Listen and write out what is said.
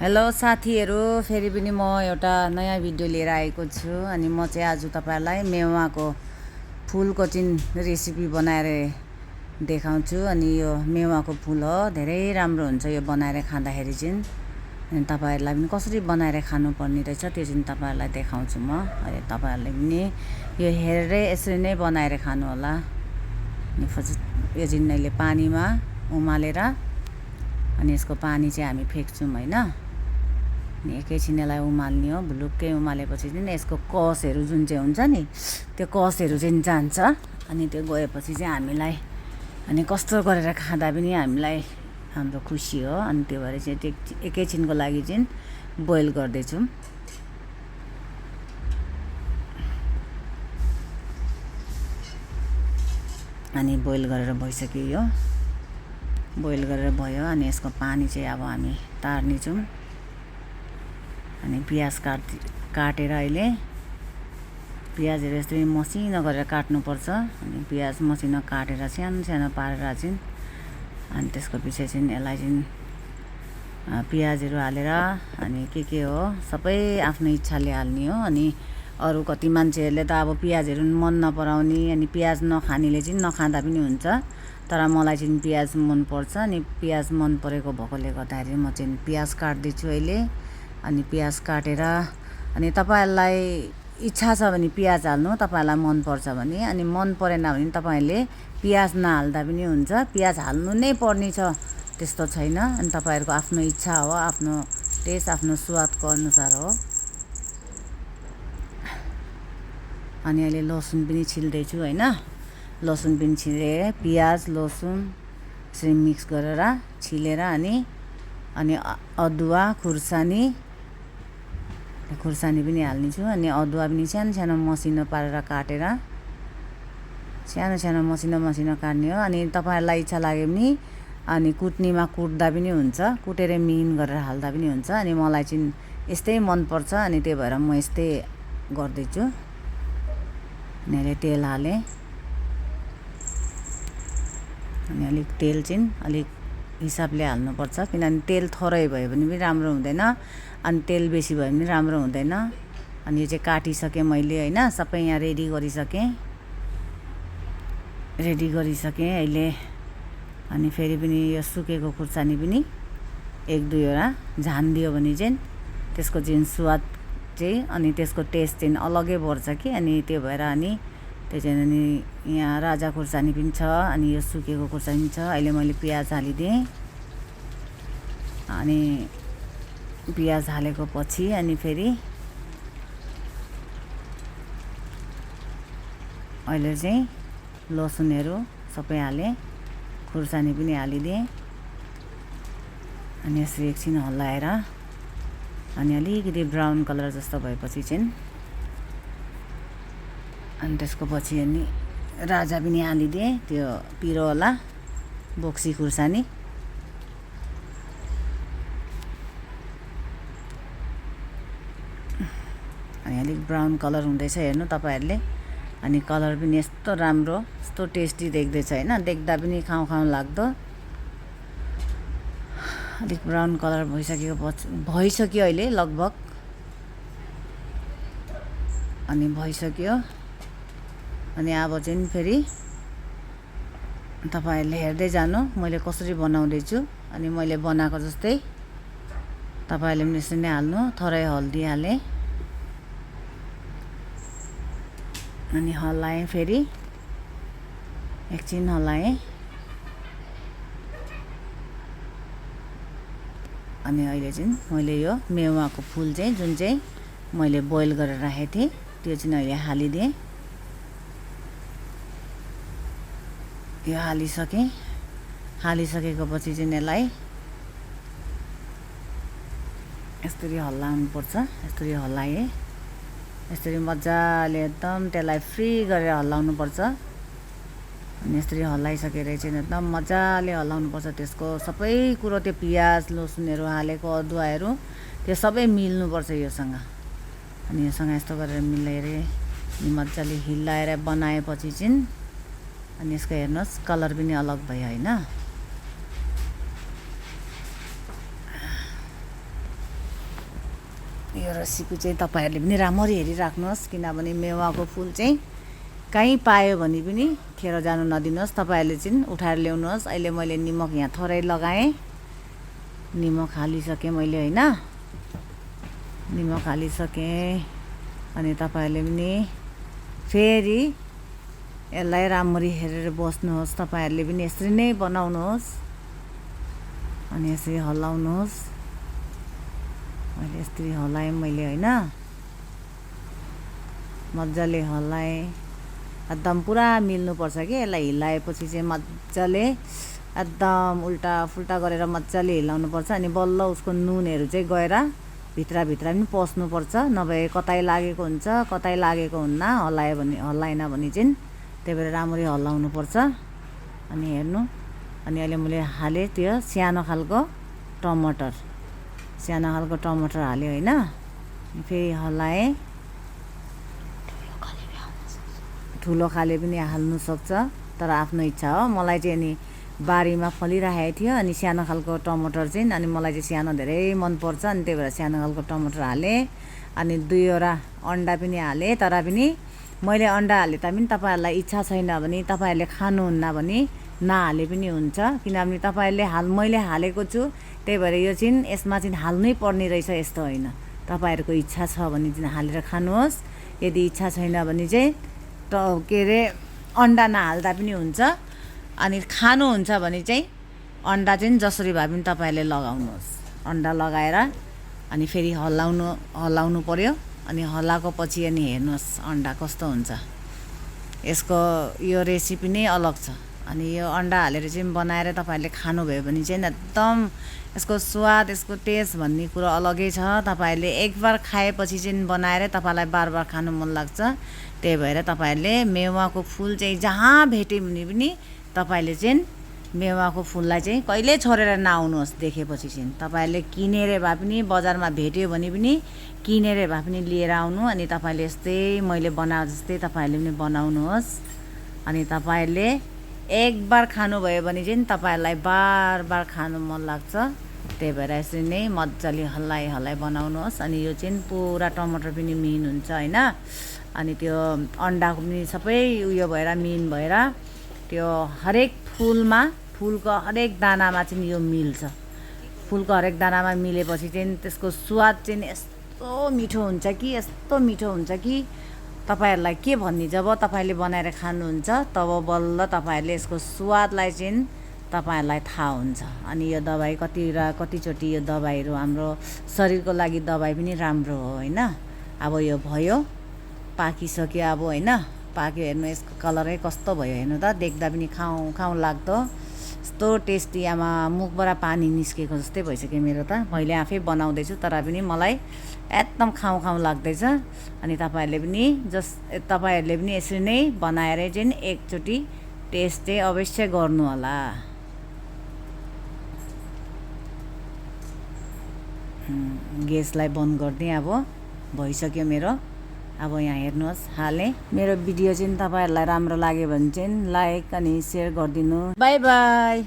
Hello साथीहरू, फेरि पनि म एउटा नयाँ भिडियो लिएर आएको छु। अनि म चाहिँ आज तपाईहरुलाई मेवाको फुलको चाहिँ रेसिपी बनाएर देखाउँछु। अनि यो मेवाको फुल हो, धेरै राम्रो हुन्छ यो बनाएर खाँदाखेरि चाहिँ। अनि तपाईहरुलाई पनि कसरी बनाएर खानुपर्ने रहेछ त्यो चाहिँ तपाईहरुलाई देखाउँछु म। अहिले तपाईहरुले पनि यो हेरेर यसरी नै बनाएर खानु होला। यो चाहिँ अहिले पानीमा उमालेर अनि यसको पानी चाहिँ हामी फ्याँक्छौँ हैन। अनि एकैछिन यसलाई उमाल्ने हो। भुलुक्कै उमालेपछि चाहिँ यसको कसहरू जुन चाहिँ हुन्छ नि त्यो कसहरू चाहिँ जान्छ। अनि त्यो गएपछि चाहिँ हामीलाई अनि कस्तो गरेर खाँदा पनि हामीलाई हाम्रो खुसी हो। अनि त्यो भएर चाहिँ एकैछिनको लागि चाहिँ बोइल गर्दैछौँ। अनि बोइल गरेर भइसक्यो, यो बोइल गरेर भयो। अनि यसको पानी चाहिँ अब हामी तार्नेछौँ। अनि प्याज काटेर अहिले प्याजहरू यस्तै मसिनो गरेर काट्नुपर्छ। अनि प्याज मसिनो काटेर सानो सानो पारेर चाहिँ अनि त्यसको पछि चाहिँ यसलाई चाहिँ प्याजहरू हालेर अनि के हो सबै आफ्नो इच्छाले हाल्ने हो। अनि अरू कति मान्छेहरूले त अब प्याजहरू मन नपराउने अनि प्याज नखानेले चाहिँ नखाँदा पनि हुन्छ। तर मलाई चाहिँ प्याज मन पर्छ। अनि प्याज मन परेको भएकोले गर्दाखेरि म चाहिँ प्याज काट्दैछु अहिले। अनि प्याज काटेर अनि तपाईहरुलाई इच्छा छ भने प्याज हाल्नु, तपाईहरुलाई मन पर्छ भने। अनि मन परेन भने तपाईहरुले प्याज नहाल्दा पनि हुन्छ। प्याज हाल्नु नै पर्ने छ त्यस्तो छैन। अनि तपाईहरुको आफ्नो इच्छा हो, आफ्नो टेस्ट, आफ्नो स्वादको अनुसार हो। अनि अहिले लसुन पनि छिल्दैछु हैन। लसुन पनि छिलेर प्याज लसुन यसरी मिक्स गरेर छिलेर अनि अदुवा खुर्सानी पनि हाल्नेछु। अनि अदुवा पनि सानो सानो मसिनो पारेर काटेर सानो सानो मसिनो काट्ने हो। अनि तपाईहरुलाई इच्छा लाग्यो भने अनि कुट्नीमा कुट्दा पनि हुन्छ, कुटेर मिहिन गरेर हाल्दा पनि हुन्छ। अनि मलाई चाहिँ यस्तै मन पर्छ। अनि त्यही भएर म यस्तै गर्दैछु। अनि अहिले तेल हालेँ। अनि अलिक तेल चाहिँ अलिक हिसाबले हाल्नुपर्छ, किनभने तेल थोरै भयो भने पनि राम्रो हुँदैन। अनि तेल बेसी भयो भने राम्रो हुँदैन। अनि यो चाहिँ काटिसकेँ मैले हैन, सबै यहाँ रेडी गरिसकेँ अहिले। अनि फेरि पनि यो सुकेको खुर्सानी पनि एक दुईवटा झानिदियो भने चाहिँ त्यसको चाहिँ स्वाद चाहिँ अनि त्यसको टेस्ट चाहिँ अलगै बढ्छ कि। अनि त्यो भएर अनि त्यो चाहिँ अनि यहाँ राजा खुर्सानी पनि छ। अनि यो सुकेको खुर्सानी छ। अहिले मैले प्याज हालिदिएँ। अनि प्याज हालेको पछि अनि फेरि अहिले चाहिँ लसुनहरू सबै हालेँ, खुर्सानी पनि हालिदिएँ। अनि यसरी एकछिन हल्लाएर अनि अलिकति ब्राउन कलर जस्तो भएपछि चाहिँ अनि त्यसको पछि अनि राजा पनि हालिदिएँ, त्यो पिरोवाला बोक्सी खुर्सानी। अनि अलिक ब्राउन कलर हुँदैछ हेर्नु तपाईहरुले। अनि कलर पनि यस्तो राम्रो, यस्तो टेस्टी देख्दैछ हैन, देख्दा पनि खाउँ लाग्दो। अलिक ब्राउन कलर भइसक्यो अहिले लगभग। अनि भइसक्यो। अनि अब चाहिँ फेरि तपाईहरुले हेर्दै जानु मैले कसरी बनाउँदैछु। अनि मैले बनाएको जस्तै तपाईहरुले पनि यसरी नै हाल्नु। थोरै हल्दी हालेँ। अनि हल्लाएँ, फेरि एकछिन हल्लाएँ। अनि अहिले चाहिँ मैले यो मेवाको फुल चाहिँ जुन चाहिँ मैले बोइल गरेर राखेको थिएँ त्यो चाहिँ अहिले हालिदिएँ। यो हालिसकेको पछि चाहिँ यसलाई यसरी हल्लाउनुपर्छ। यसरी हल्लाएँ, यसरी मजाले एकदम त्यसलाई फ्री गरेर हल्लाउनुपर्छ। अनि यसरी हल्लाइसकेर चाहिँ एकदम मजाले हल्लाउनुपर्छ। त्यसको सबै कुरो त्यो प्याज लसुनहरू हालेको अदुवाहरू त्यो सबै मिल्नुपर्छ योसँग। अनि योसँग यस्तो गरेर मिलाएर मजाले हिलाएर बनाएपछि चाहिँ अनि यसको हेर्नुहोस् कलर पनि अलग भयो हैन। यो रेसिपी चाहिँ तपाईँहरूले पनि राम्ररी हेरिराख्नुहोस्, किनभने मेवाको फुल चाहिँ कहीँ पायो भने पनि खेर जानु नदिनुहोस्। तपाईँहरूले चाहिँ उठाएर ल्याउनुहोस्। अहिले मैले निमक यहाँ थोरै लगाएँ, निमक हालिसकेँ मैले होइन, निमक हालिसकेँ। अनि तपाईँहरूले पनि फेरि यसलाई राम्ररी हेरेर बस्नुहोस्। तपाईँहरूले पनि यसरी नै बनाउनुहोस् अनि यसरी हल्लाउनुहोस्। मैले यसरी हल्लाएँ मैले होइन, मजाले हल्लाएँ। एकदम पुरा मिल्नुपर्छ कि यसलाई हिलाएपछि चाहिँ मजाले एकदम उल्टा फुल्टा गरेर मजाले हिलाउनुपर्छ। अनि बल्ल उसको नुनहरू चाहिँ गएर भित्रभित्र पनि पस्नुपर्छ, नभए कतै लागेको हुन्छ कतै लागेको हुन्न, हल्लाएन भने चाहिँ। त्यही भएर राम्ररी हल्लाउनुपर्छ। अनि हेर्नु, अनि अहिले मैले हालेँ त्यो सानो खालको टमाटर हालेँ होइन। फेरि हल्लाएँ। ठुलो खाले पनि हाल्नु सक्छ, तर आफ्नो इच्छा हो। मलाई चाहिँ अनि बारीमा फलिरहेको थियो, अनि सानो खालको टमाटर चाहिँ, अनि मलाई चाहिँ सानो धेरै मनपर्छ, अनि त्यही भएर सानो खालको टमाटर हालेँ। अनि 2वटा अन्डा पनि हालेँ, तर पनि मैले अन्डा हाले तापनि तपाईँहरूलाई इच्छा छैन भने, तपाईँहरूले खानुहुन्न भने नहाले पनि हुन्छ, किनभने तपाईँहरूले मैले हालेको छु। त्यही भएर यो चाहिँ यसमा चाहिँ हाल्नै पर्ने रहेछ यस्तो होइन। तपाईँहरूको इच्छा छ भने चाहिँ हालेर खानुहोस्, यदि इच्छा छैन भने चाहिँ के अरे अन्डा नहाल्दा पनि हुन्छ। अनि खानुहुन्छ भने चाहिँ अन्डा चाहिँ जसरी भए पनि तपाईँहरूले लगाउनुहोस्। अन्डा लगाएर अनि फेरि हल्लाउनु पर्यो। अनि हल्लाएको पछि अनि हेर्नुहोस् अन्डा कस्तो हुन्छ। यसको यो रेसिपी नै अलग छ। अनि यो अन्डा हालेर चाहिँ बनाएर तपाईँहरूले खानुभयो भने चाहिँ एकदम यसको स्वाद, यसको टेस्ट भन्ने कुरो अलगै छ। तपाईँहरूले एकबार खाएपछि चाहिँ बनाएर तपाईँलाई बार बार खानु मन लाग्छ। त्यही भएर तपाईँहरूले मेवाको फुल चाहिँ जहाँ भेट्यो भने पनि तपाईँले चाहिँ मेवाको फुललाई चाहिँ कहिल्यै छोडेर नआउनुहोस्। देखेपछि चाहिँ तपाईँहरूले किनेर भए पनि, बजारमा भेट्यो भने पनि किनेर भए पनि लिएर आउनु। अनि तपाईँले यस्तै मैले बनाए जस्तै तपाईँहरूले पनि बनाउनुहोस्। अनि तपाईँहरूले एकबार खानुभयो भने चाहिँ तपाईँहरूलाई बार बार खानु मन लाग्छ। त्यही भएर यसरी नै मजाले हल्लाइ बनाउनुहोस्। अनि यो चाहिँ पुरा टमाटर पनि मिहिन हुन्छ होइन। अनि त्यो अन्डाको पनि सबै उयो भएर मिहिन भएर त्यो हरेक फुलको हरेक दानामा चाहिँ यो मिल्छ। फुलको हरेक दानामा मिलेपछि चाहिँ त्यसको स्वाद चाहिँ यस्तो मिठो हुन्छ कि तपाईँहरूलाई के भन्ने, जब तपाईँले बनाएर खानुहुन्छ तब बल्ल तपाईँहरूले यसको स्वादलाई चाहिँ तपाईँहरूलाई थाहा हुन्छ। अनि यो दबाई कतिचोटि यो दबाईहरू हाम्रो शरीरको लागि दबाई पनि राम्रो हो होइन। अब यो भयो, पाकिसक्यो अब होइन, पाक्यो। हेर्नु यसको कलरै कस्तो भयो हेर्नु त, देख्दा पनि खाउँ लाग्दो, यस्तो टेस्टी। आमा मुखबाट पानी निस्केको जस्तै भइसक्यो मेरो त। मैले आफै बनाउँदैछु तर पनि मलाई एकदम खाउँ लाग्दैछ। अनि तपाईँहरूले पनि यसरी नै बनाएर चाहिँ एकचोटि टेस्ट चाहिँ अवश्य गर्नु होला। ग्यासलाई बन्द गरिदिएँ, अब भइसक्यो मेरो। अब यहाँ हेर्नुहोस् हालेँ। मेरो भिडियो चाहिँ तपाईँहरूलाई राम्रो लाग्यो भने चाहिँ लाइक अनि सेयर गरिदिनु। By by.